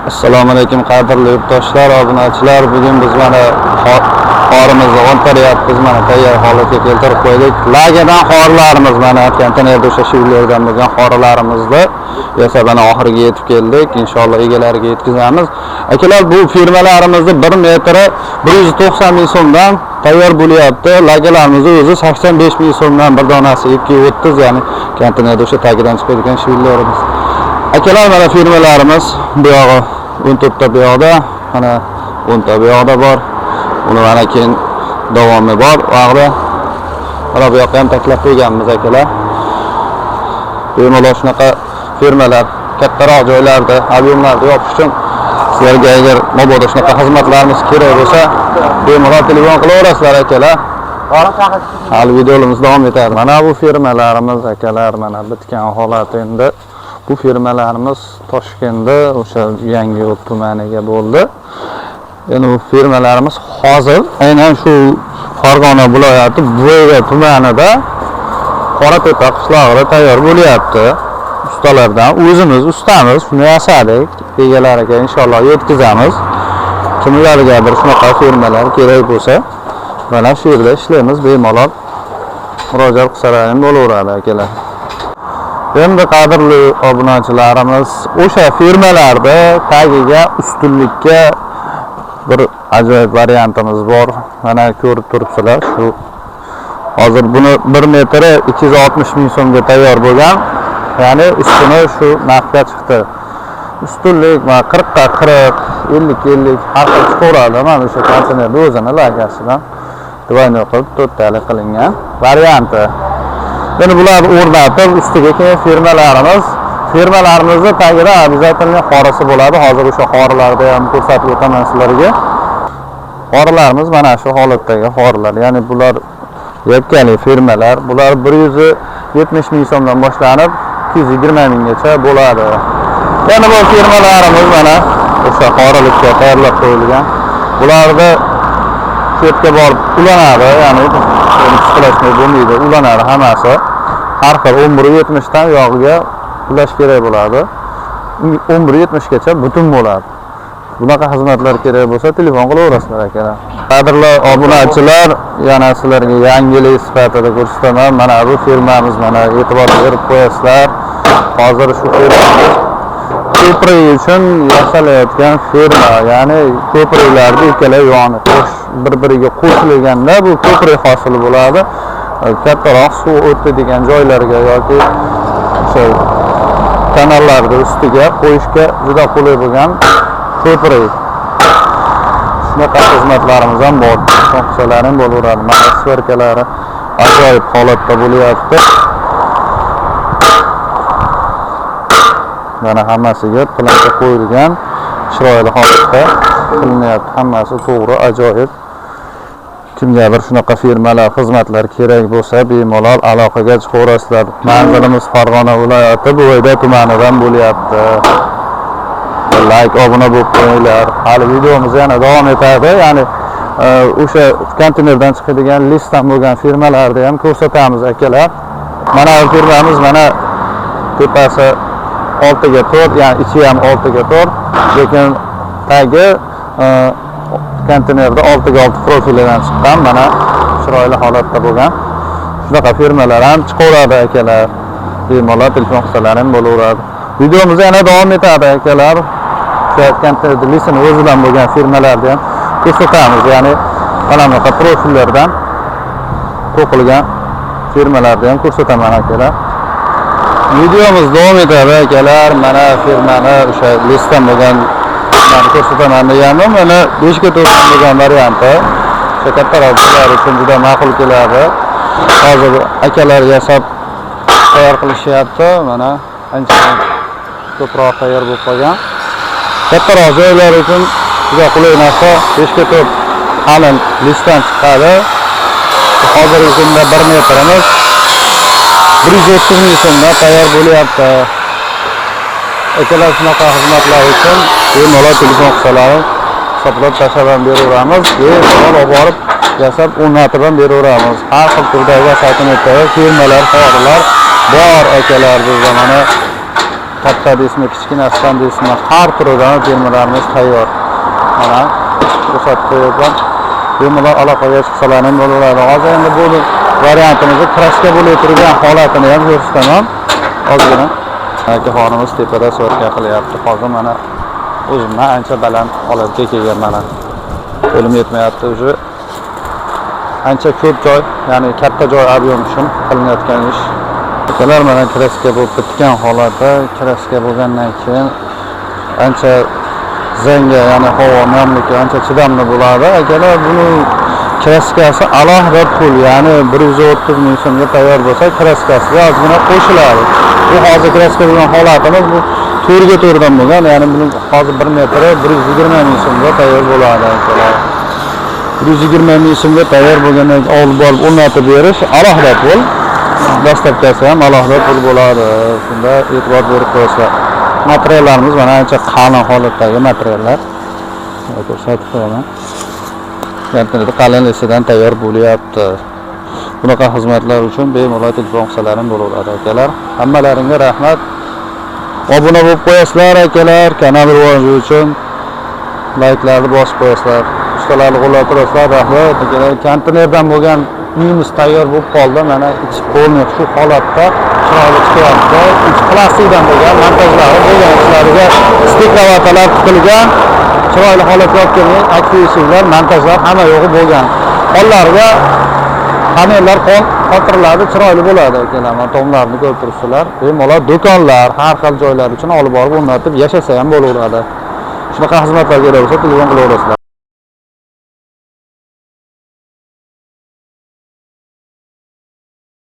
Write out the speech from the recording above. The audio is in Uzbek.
Assalomu alaykum qadrli yurtdoshlar, obunachilar. Bugun biz mana qorimizni o'ntaryapmiz, mana tayyor holatga keltirib qo'ydik. Lagerdan qorilarimiz mana konteynerda o'sha shivlerdan bo'lgan qorilarimizni yasab mana oxiriga yetib keldik. Inshaalloh egalariga yetkazamiz. Akalar, bu firmalarimizni 1 metri 190 ming so'mdan tayyor bo'lyapti. Lagerlarimizni o'zi 85 ming so'mdan bir donasi 230, ya'ni konteynerda o'sha tagidan chiqadigan shivlerimiz. Akalar, mana firmalarimiz bu yog'i 14 ta bu yoqda, mana 10 ta bu yoqda bor. Uni mana keyin davomi bor u yoqda. Mana bu yoqqa ham taklab qo'yganmiz, akalar. Bemalol shunaqa firmalar kattaroq joylarda, объём larda yopish uchun sizlarga agar mabodo shunaqa xizmatlarimiz kerak bo'lsa, bemalol telefon qilaverasizlar, akalar. Hali videomiz davom etadi. Mana bu firmalarimiz, akalar, mana bitgan holat endi. Bu firmalarimiz Toshkentda o'sha Yangiyo'l tumaniga bo'ldi. Endi bu firmalarimiz hozir aynan shu Farg'ona viloyati Buvayda tumanida Qoratepa qishlog'ida tayyor bo'lyapti. Ustalardan o'zimiz ustamiz, shuni yasadik. Egalariga inshaalloh yetkazamiz. Kimlargadir shunaqa firmalar kerak bo'lsa, mana shu yerda ishlaymiz, bemalol murojaat qilsalar ham bo'laveradi, akalar. Endi qadrli obunachilarimiz, o'sha firmalarda tagiga ustunlikka bir ajoyib variantimiz bor. Mana ko'rib turibsizlar, shu hozir buni 1 metri 260 ming so'mga tayyor bo'lgan. Ya'ni ustuni shu narxga chiqdi. Ustunlik mana 40 ga 40, 50 ga 50 har xil chiqaveradi. Mana o'sha konteynerni o'zini lagasidan двойной qilib to'rttalik qilingan varianti. Endi bularni o'rnatib, ustiga keyin firmalarimizni tagida обязательно qorisi bo'ladi. Hozir o'sha qorilarni ham ko'rsatib o'taman sizlarga. Qorilarimiz mana shu holatdagi qorilar. Ya'ni bular yakkali firmalar. Bular 170 ming so'mdan boshlanib 220 minggacha bo'ladi. Yana bu firmalarimiz mana o'sha qorilikka tayyorlab qo'yilgan. Bularni shu yerga borib ulanadi, ya'ni сплошной bo'lmaydi, ulanadi hammasi. Har xil 11.70 dan yog'iga ulash kerak bo'ladi. 11.70 gacha butun bo'ladi. Bunaqa xizmatlar kerak bo'lsa, telefon qilaverasizlar, akalar. Qadrli obunachilar, yana sizlarga yangilik sifatida ko'rsataman. Mana bu firmamiz, mana e'tibor berib qo'yasizlar. Hozir shu firmamiz ko'prik uchun yasalayotgan firma, ya'ni ko'priklarni ikkala yoni qo'sh bir-biriga qo'shilganda bu ko'prik hosil bo'ladi. Kattaroq suv o'tadigan joylarga yoki o'sha kanallarni ustiga qo'yishga juda qulay bo'lgan ko'prik. Shunaqa xizmatlarimiz ham bor. Qilsalar ham bo'laveradi. Mana сварка lari ajoyib holatda bo'lyapti. Mana hammasiga planka qo'yilgan, chiroyli holatda qilinyapti. Hammasi to'g'ri, ajoyib. Kimgadir shunaqa firmalar, xizmatlar kerak bo'lsa, bemalol aloqaga chiqaverasizlar. Manzilimiz Farg'ona viloyati Buvayda tumanidan bo'lyapti. Like, obuna bo'lib qo'yinglar. Hali videomiz yana davom etadi. Ya'ni o'sha konteynerdan chiqadigan listdan bo'lgan firmalarni ham ko'rsatamiz, akalar. Mana bu firmamiz, mana tepasi 6 ga 4, ya'ni ichi ham 6 ga 4, lekin tagi konteynerda 6 ga 6 profilidan chiqqan, mana chiroyli holatda bo'lgan. Shunaqa firmalar ham chiqaveradi, akalar. Bemalol telefon qilsalar ham bo'laveradi. Videomiz yana davom etadi, akalar. O'sha konteynerda listini o'zidan bo'lgan firmalarni ham ko'rsatamiz. Ya'ni mana bunaqa profillardan to'qilgan firmalarni ham ko'rsataman, akalar. Videomiz davom etadi, akalar. Mana firmani o'sha listdan bo'lgan firmani ko'rsataman degandim. Mana 5 ga 4 bo'lgan varianti. O'sha kattaroq joylar uchun juda ma'qul keladi. Hozir akalar yasab tayyor qilishyapti. Mana ancha ko'proq tayyor bo'lib qolgan. Kattaroq joylar uchun juda qulay narsa. 5 ga 4 qalin listdan chiqadi. Hozirgi kunda 1 metrimiz 130 ming so'mdan tayyor bo'lyapti. Akalar, shunaqa xizmatlar uchun bemalol telefon qilsalar, hisoblab tashlab ham beraveramiz. Bemalol olib borib yasab o'rnatib ham beraveramiz. Har xil turdagi assortimentdagi firmalar, qorilar bor, akalar, bizda mana. Katta deysizmi, kichkinasidan deysizmi, har turidan firmalarimiz tayyor. Mana ko'rsatib qo'yapman. Bemalol aloqaga chiqsalar ham bo'laveradi. Hozir endi bu variantimizni краска bo'lib turgan holatini ham ko'rsataman. Ozgina akaxonimiz tepada сварка qilyapti. Hozir mana o'zimdan ancha baland holatga kelgan mana. Qo'lim yetmayapti уже. Ancha ko'p joy, ya'ni katta joy объем uchun qilinayotgan ish. Akalar, mana краска bo'lib bitgan holatda, краска bo'lgandan keyin ancha zangga, ya'ni havo namlikka ancha chidamli bo'ladi. Akalar, buni краска si alohida pul, ya'ni 130 ming so'mga tayyor bo'lsa, краска siga ozgina qo'shiladi. Bu hozir краска bo'lgan holatimiz, bu to'rtga to'rtdan bo'lgan, ya'ni buni hozir 1 metri 120 ming so'mga tayyor bo'ladi, akalar. 120 ming so'mga tayyor bo'lgandan keyin olib borib o'rnatib berish alohida pul. Доставка si ham alohida pul bo'ladi. Shunda e'tibor berib qo'yasizlar. Materiallarimiz mana ancha qalin holatdagi materiallar. Ko'rsatib qo'yaman. Konteynerda qalinlisidan tayyor bo'lyapti. Bunaqa xizmatlar uchun bemalol telefon qilsalaring bo'laveradi, akalar. Hammalaringga rahmat. Obuna bo'lib qo'yasizlar, akalar, kanal rivoji uchun layklarni bosib qo'yasizlar. Ustalarni qo'llab turasizlar, rahmat. Akalar, konteynerdan bo'lgan uyimiz tayyor bo'lib qoldi. Mana ichi полный shu holatda chiroyli chiqyapti. Ichi plastikdan bo'lgan, montajlari bo'lgan, ichlariga стекловата lar tiqilgan, chiroyli holatga olib kelgan, aktivishlar, montajlar hamma yo'g'i bo'lgan. Qo'llariga panellar qotiriladi, chiroyli bo'ladi, akalar. Mana tomlarni ko'rib turibsizlar. Bemalol do'konlar, har xil joylar uchun olib borib o'rnatib yashasa ham bo'laveradi. Shunaqa xizmatlar kerak bo'lsa, telefon qilaverasizlar.